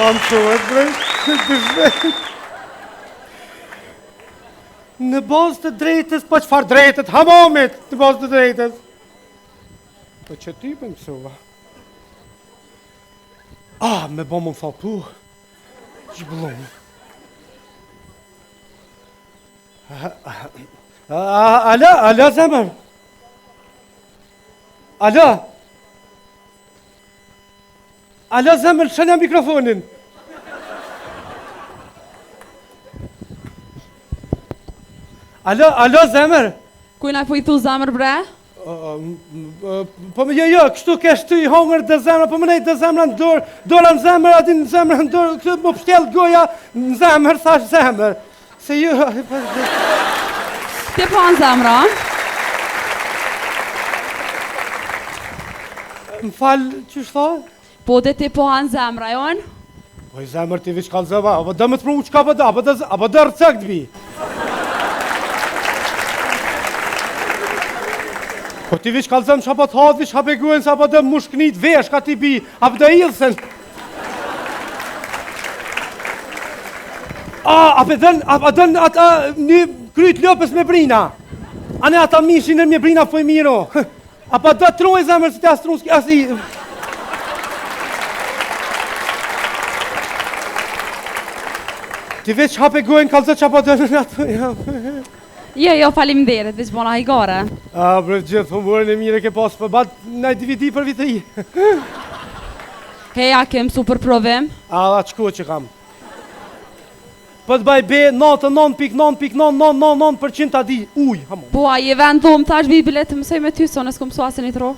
Sa më thuhet, bre, të Në bazë të drejtës, po çfarë drejtët, hamamit, në bazë të drejtës. Po që ty për mësova. Ah, me bo më më tha, pu, zhbllum. Alo, alo, zemër. Alo. Alo, zemër, lëshone mikrofonin. Alo, alo, zemër. Kujna po i thu zemër bre? Po më jo, jo, kështu kesh ty i hongër dhe zemra, po më nej dhe zemra në dorë, dora në zemër, aty në zemra në dorë, këtë më pështjell goja në zemër, thash zemër. Se jo, po, Ti po në zemra? Më fal, qysh tha? Po dhe ti po hanë zemra, jonë? Po i zemër ti veç kallzova, apo do me të pru çka po do, apo do, apo do rrëcëk të bi. Po ti veç kallzom çka po të hatë, veç hape gojën sa po do mushknit veshka ti bi, apo do ilsen. A, a pe dën, a, a dën ata një kryt lopës me brina. A ne ata mishin me brina po i miro. A pa do trojë zemër se ti as trun as i... Ti veç hape gojën kallzo ça po do në atë. Jo, jo, faleminderit, veç bona hajgare. A, bre, gjithë humorin e mirë ke pas, po bat naj DVD për vit të ri. Hej, a ke mësu për provim? A, a qko që kam. Po të baj be 99.9.999% ta di, uj, hamo. Po, a je vend dhomë, thash vi bile të mësoj me ty, se unë s'kom mësu asë një tro.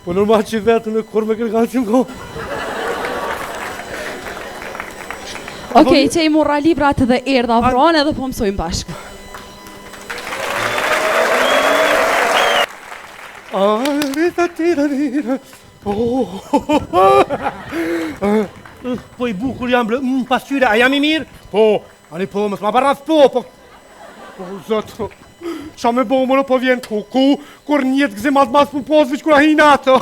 Po normal që vetëm e kur me kërkan që më ko. Okej, që i morra librat dhe erdha pranë edhe po mësojmë bashkë. Po i bukur jam bre, mm, pasqyre, a jam i mirë? Po, ani po, mos ma barraf po, po. Po, zot, qa me bo more, po vjen kuku, kur njetë gëzim atë mas më pos, veç kur a hina ato.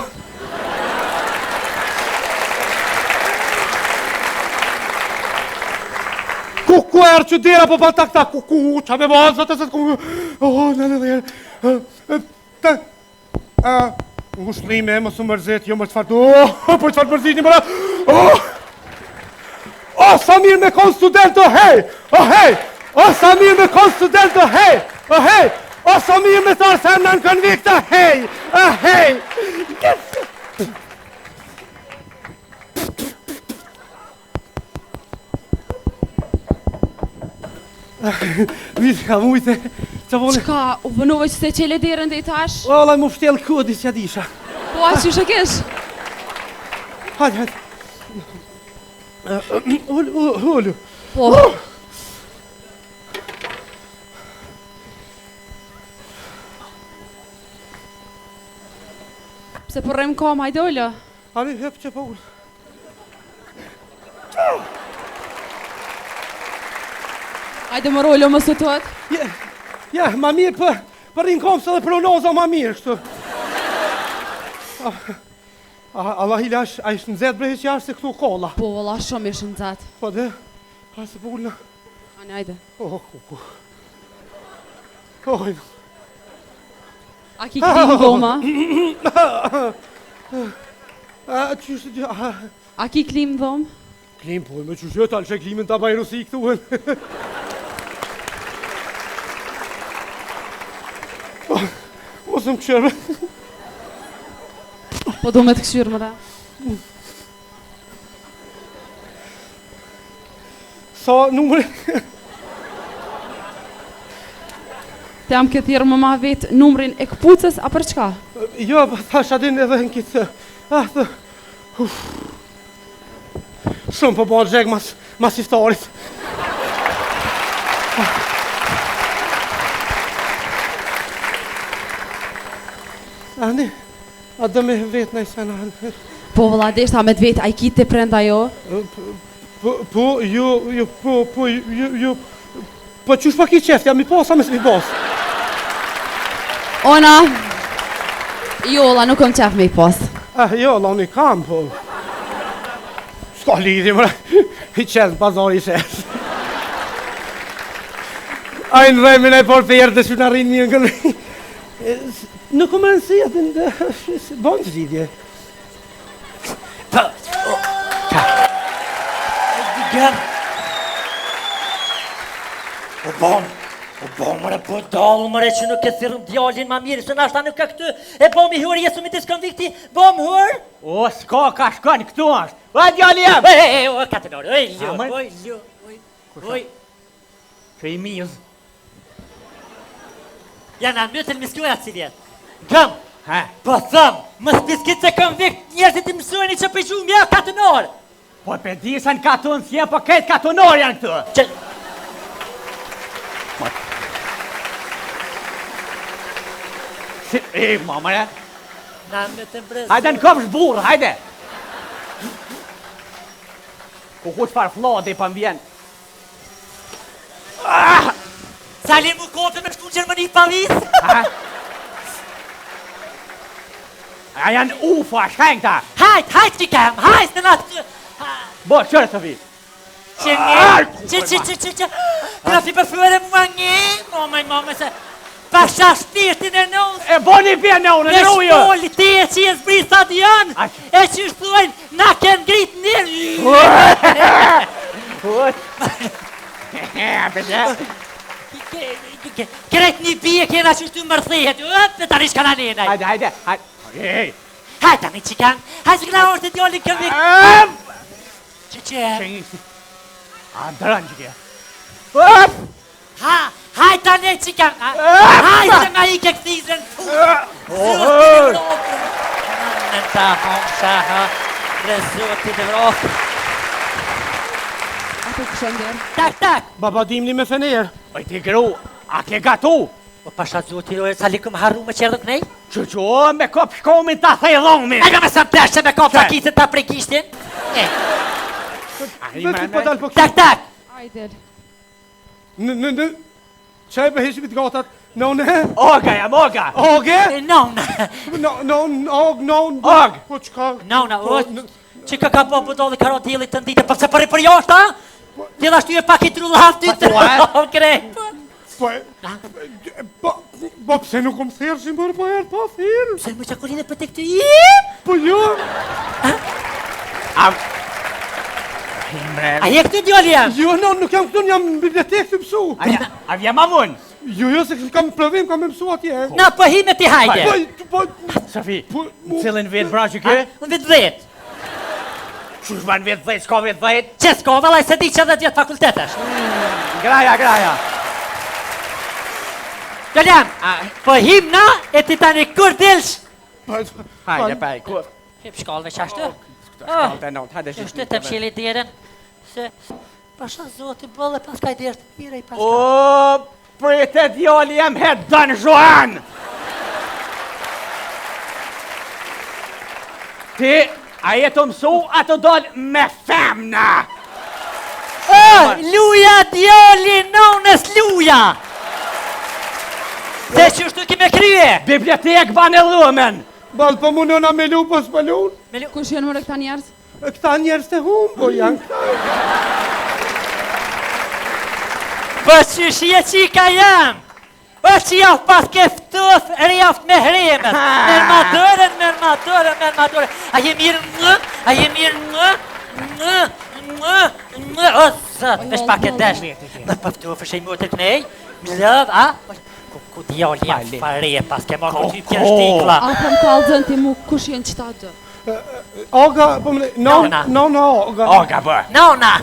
Kuku erë që dera, po pa tak tak, kuku, qa me bo, zot, zot, kuku, oh, në, në, në, në, të, a, ngushllime, mos u mërzit, jo më çfarë, oh, po çfarë mërzitni më, oh, oh, sa mirë me kon student, oh, hej, oh, hej, oh, sa mirë me kon student, oh, hej, oh, hej, oh, sa mirë me tharë femna në konvikt, oh, hej, oh, hej, yes. Mirë, ka mujtë, që vone? Qka, u vënove që se qele derën dhe i tash? O, Allah, mu pështjell kodi që disha. Po, a që kesh? Hajde, hajde. Ulu, ulu. Po. Pse po rrem kam, hajde ulu. Ani, hep që po ulu. Hajde more ulu mos u tut. Ja, ja, ma mirë për, për rinë komë se dhe për unoza ma mirë, kështu. Ah, ah, Allah i lash, a ishtë nxehtë bre hiq jashtë se këtu kolla. Po, valla shumë ishtë nxehtë. Po dhe, a se po ulna. Ani, hajde. Oh, kuku. Oh, A ki klimë dhoma? A, qysh të gjë... A ki klimë dhomë? Klimë, po, me qysh jo, ta lëshe klimën ta baj Rusi këtu. Po, mos më këshyrë. Po du me të këshyrë, mëra. Sa numri? Te jam ke thirrë më ma vetë numrin e këpucës, a për çka? Jo, po thash a din edhe në këtë... Ah, të... Uf. Shumë po bëhet zheg mas, mas iftarit. Ani, a do me vetë në sena? Po vëlla, deshta me të vetë, a i ki ti prenda jo? Po, po, jo, jo, po, po, jo, jo. Po qysh pa ki qef, jam i pas, a me s'mi pas. Ona, jo, la nuk kom qef me i pas. Ah, jo, la unë i kam, po. S'ka lidhje, mëre. I qes në pazar i shes. Ai në rremin e por për dhe që në rrinë mirë në kënë. Nuk më rëndësi, atë në... Bon të zgjidhje. Po. Ta. Gëm. O bon, o bon mëre budall mëre që nuk e thirrëm djalin ma mirë, se nashta nuk ka këtu, e bom i hurë, jesu mi diskonvikti, bom hurë. O, s'ka ka shkon, këtu është. O, djali jem! E, e, e, o, katënor, oj, lu, oj, lu, oj, oj. Që i mizë. Ja na mytën miskjoja si vjet. Gëm, Ha. po thëm, mos piskit se konvikt njerëzit i mësojnë që për gjumë, ja, katënor. Po pe di se në katun s'je, po krejt katunor janë këtu. Që... Si, e, ma mëre. Na mytën brez. Hajde në kopsh burrë, hajde. Ku ku çfarë flladi po më vjen. Ah! Sali mu kope me shku në Gjermani pa vizë. Ha? A janë UFO, a shkajnë këta? Hajt, hajt që kam, hajt në natë. Bo, qërë Sofi? Që një, që që që që që, Trafi për fryere mua një, mama i mama se, pasha shpirtin e nonës. E boni bje nonën, e rujë. Me shpoli ti e që e zbrit stadion, e që është thujnë, na ke ngrit një. Krejt një bje kena që është të mërthehet, e tani shka na nenaj. Hajde, hajde, hajde. Ej. Hajde tani që kanë, hajde që këna orë të djallin këmik. Që që e? A drën që ke? Op! Ha, hajt tani që kam, hajt se ma i ke këthizën, Zotin e vrofë, në ta homsha, ha, dhe zotit e vrofë. Ato kështë ndërë? Tak, tak! Baba dimni me fener. Oj ti gru, a ke gatu? O pasha zoti, o sa likëm harru me qerdhën kënej? Që që o, me kop shkomin ta thej dhomin! E me sa peshë me kop ta kisën ta prej gishtin? E. Vetë po dal po Tak, tak! Ajde. Në, në, në, që e bëheshim të gatat? Në, në? Oga jam, oga! Oge? No, në. No, no, og, no, Og! Po çka? No, në, o, që ka ka po budalli ka diellit të nditë, po pse për për jashtë, a? Ti dhashtu e pak i trullav ty të Po, krejt. Po, po, po pse nuk më thirr si mërë po herë pa thirr? Pse më çakurin e për tek ty? Po jo. A Imre. A je këtu djali jam? Jo, no, nuk jam këtu, jam në bibliotekë të mësu. A, ja, a vje ma vonë? Jo, jo, se kam provim, kam me mësu atje. Na po hi me ti hajde. Po, po, Sofi, po, në cilin vit bra që ke? Në vit 10. Qysh ma në vit 10, s'ka vit 10? Që s'ka, vallai se di që 10 vjet fakultet është. Graja, graja. Djali jam, po him na e ti tani kur dilsh? Po, Hajde, pa, ku? Hip shkallëve që ashtu? Këto shkallë të nënt, hajde Është të msheli derën, se pasha zoti bëlle pas kaj derë të mire i pas. O, prite djali jem het Don Juan! Ti, a je të mësu, a të dal me femna? O, luja djali nonës luja! Se që është ke me krye? Bibliotek ban e lumen! Bal, po mundona me lu, po s'po lu. Kush janë more këta njerëz? Këta njerëz të humbur janë këta. Po qysh je qika jam? O që ja pas ke ftuf, rjaft me hremet. Merr ma dorën, merr ma dorën, merr ma dorën. A je mirë në? A je mirë në? Në, në, në, o zot, veç pak e desh. Më po ftuf është i motër kënej? Më lëv, a? Ku, ku djali jam fare e pas ke marrë ku ty pjerë shtikla. A po më kallzon ti mu kush janë qëta dy? Oga, po më, no, Nona. no, no, oga. Oga, bë. Nona,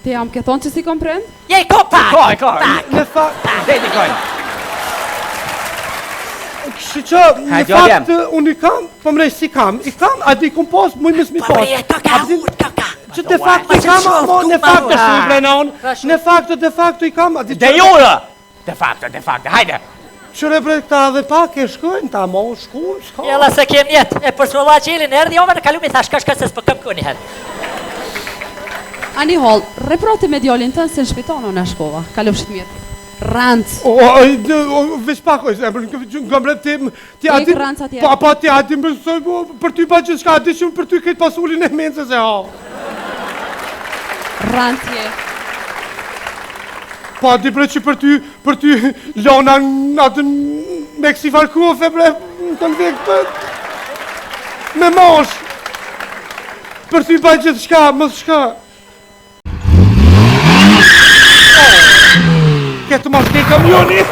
Ti jam ke thonë që si komprend? je ko pak, Ko, e ko. pak. Në fakt, Deti kojnë. kështu që në Ha, djali fakt unë i kam, po më si kam, i kam, a di kum pas, muj mos mi Po pas. bre, ka ka, A di- ut, ka ka. Që de facto i kam, mo, në fakt është bre non, në facto de facto i kam, a di De jure! De facto, de facto, hajde! Qëre bre këta edhe pak e shkojnë, ta mo, shkujnë, s'ka. Jella se kem jet, e përsolla gjelin, erdhi jova në kalumi, thash shka shka se s'po kam ku një herë. Ani hall, reprote me djalin tënd se në shpiton unë e shkova. Kalofshit mirë. Rrenc. O, o, o, o, veç pak, o, zemër, nga mbre, ti, ti a Ik di... rrenc atje. Po, po, ti a di, më soj, po, për ty pa gjithçka, a di që për ty këtë pasulin e mendës e ha. Rrenc je. Po, a di bre që për ty, për ty, lona në atë me kësi farë kofe, bre, në konvikt, për, me mosh. Për ty pa gjithçka, mos shka. Këtë mas ke kamioni.